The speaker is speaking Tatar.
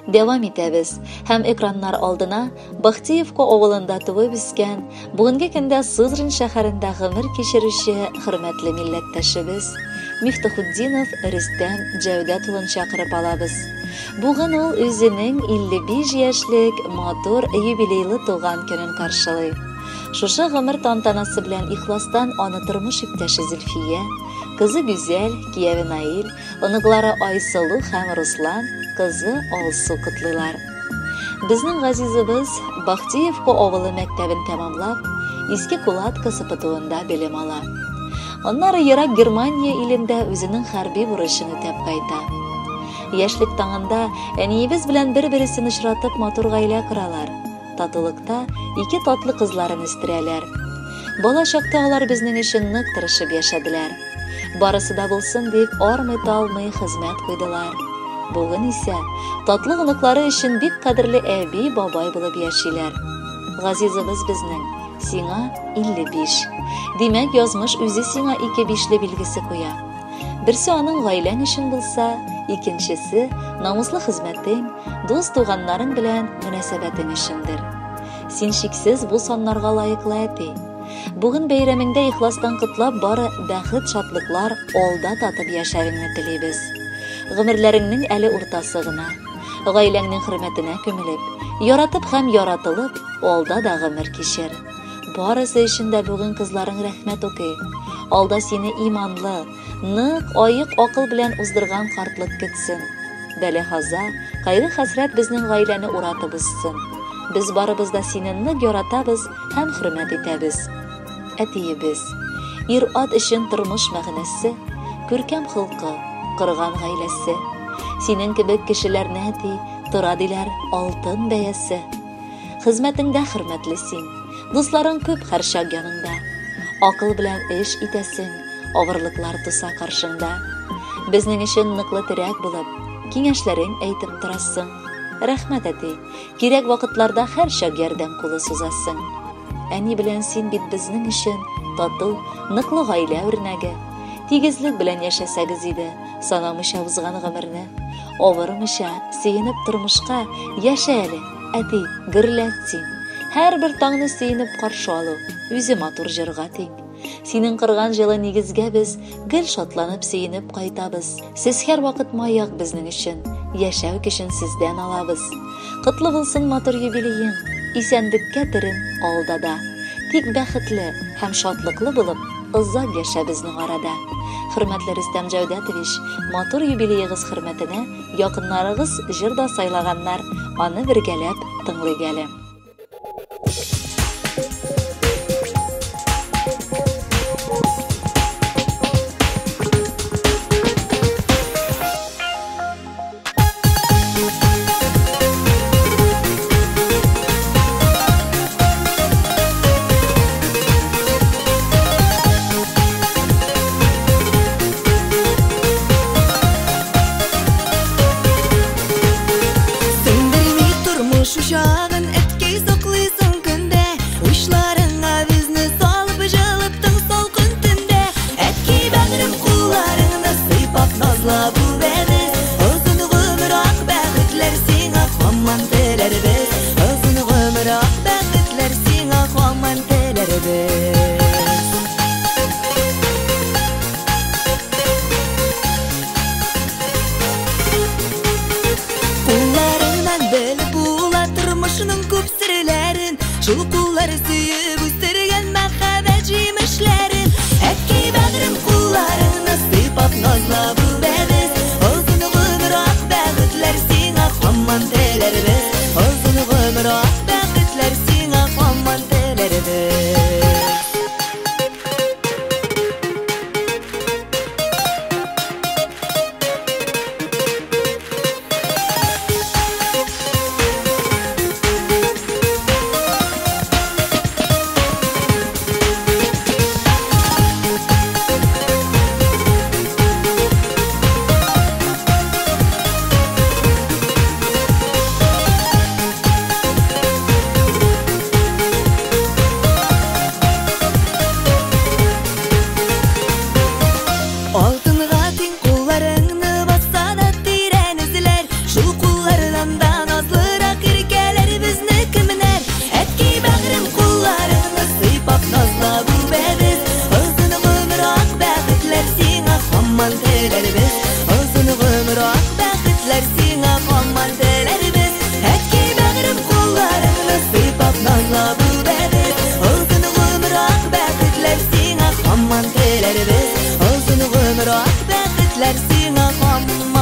Дәвам итәбез һәм экраннар алдына Бахтиевка авылында туып үскән, бүгенге көндә Сызрань шәһәрендә гомер кичерүче хөрмәтле милләттәшебез Мифтахутдинов Рөстәм Җәүдәт улын чакырып алабыз. Бүген ул үзенең 55 яшьлек матур юбилейлы туган көнен каршылый. Шушы гомер тантанасы белән ихластан аны тормыш иптәше Зөлфия, кызы Гүзәл, кияве Наил, Оныклары Айсылу һәм Руслан, кызы Алсу котлыйлар. Безнең газизыбыз Бахтиевка авылы мәктәбен тәмамлап, Иске Кулатка СПТУында белем ала. Аннары ерак Германия илендә үзенең хәрби бурычын үтәп кайта. Яшьлек таңында әниебез белән бер-бересен очратып матур гаилә коралар. Татулыкта ике татлы кызларын үстерәләр. Бала чакта алар безнең өчен нык тырышып яшәделәр. Барысы да булсын дип, армый-талмый хезмәт куйдылар. Бүген исә татлы оныклары өчен бик кадерле әби, бабай булып яшиләр. Газизыбыз безнең, сиңа 55. Димәк, язмыш үзе сиңа ике бишле билгесе куя. Берсе аның гаиләң өчен булса, икенчесе намуслы хезмәтең, дус-туганнарың белән мөнәсәбәтең өчендер. Син шиксез бу саннарга лаеклы әти. Бүген бәйрәмеңдә ихластан котлап, бары бәхет-шатлыклар алда татып яшәвеңне телибез. Гомерләреңнең әле уртасы гына. Гаиләңнең хөрмәтенә күмелеп, яратып һәм яратылып, алда да гомер кичер. Барысы өчен дә бүген кызларың рәхмәт укый. Алда сине иманлы, нык, аек акыл белән уздырган картлык көтсен. Бәла-хаза, кайгы-хәсрәт безнең гаиләне уратып узсын. Без барыбыз да сине нык яратабыз һәм хөрмәт итәбез. Әтиебез, ир-ат өчен тормыш мәгънәсе, күркәм холкы, корган гаиләсе. Синең кебек кешеләрне, әти, тора диләр алтын бәясе. Хезмәтеңдә хөрмәтле син, дусларың күп һәрчак яныңда. Акыл белән эш итәсең, авырлыклар туса каршыңда. Безнең өчен ныклы терәк булып, киңәшләрең әйтеп торасың. Рәхмәт, әти, кирәк вакытларда һәрчак ярдәм кулы сузасың. Әни белән син бит безнең өчен тату, ныклы гаилә үрнәге. Тигезлек белән яшәсәгез иде, санамыйча узган гомерне. Авырмыйча, сөенеп тормышка яшә әле, әти, гөрләт син. Һәрбер таңны сөенеп каршы алу, үзе матур җырга тиң. Синең корган җылы нигезгә без гел шатланып, сөенеп кайтабыз. Сез һәрвакыт маяк безнең өчен, яшәү көчен сездән алабыз. Котлы булсын матур юбилеең, исәнлеккә терен алда да. Тик бәхетле һәм шатлыклы булып, озак яшә безнең арада. Хөрмәтле Рөстәм Җәүдәтович, матур юбилеегыз хөрмәтенә якыннарыгыз җыр да сайлаганнар, аны бергәләп тыңлыйк әле. Сүндерми тормыш учагын, әткәй саклыйсың көндә. Учларыңа безне салып, җылыттың салкын төндә. Әткәй бәгърем кулларыңны сыйпап, назлап үбәбез. Озын гомер, ак бәхетләр сиңа һаман теләрбез. Озын гомер, ак бәхетләр сиңа һаман теләрбез. Кулларыңнан белеп була тормышның күп серләрен. Шул куллар сөеп үстергән мәхәббәт җимешләрен. Әткәй бәгърем кулларыңны сыйпап, назлап үбәбез. Озын гомер, ак бәхетләр сиңа һаман теләрбез. Озын гомер, ак бәхетләр сиңа һаман теләрбез. Бәхетләр сиңа һаман.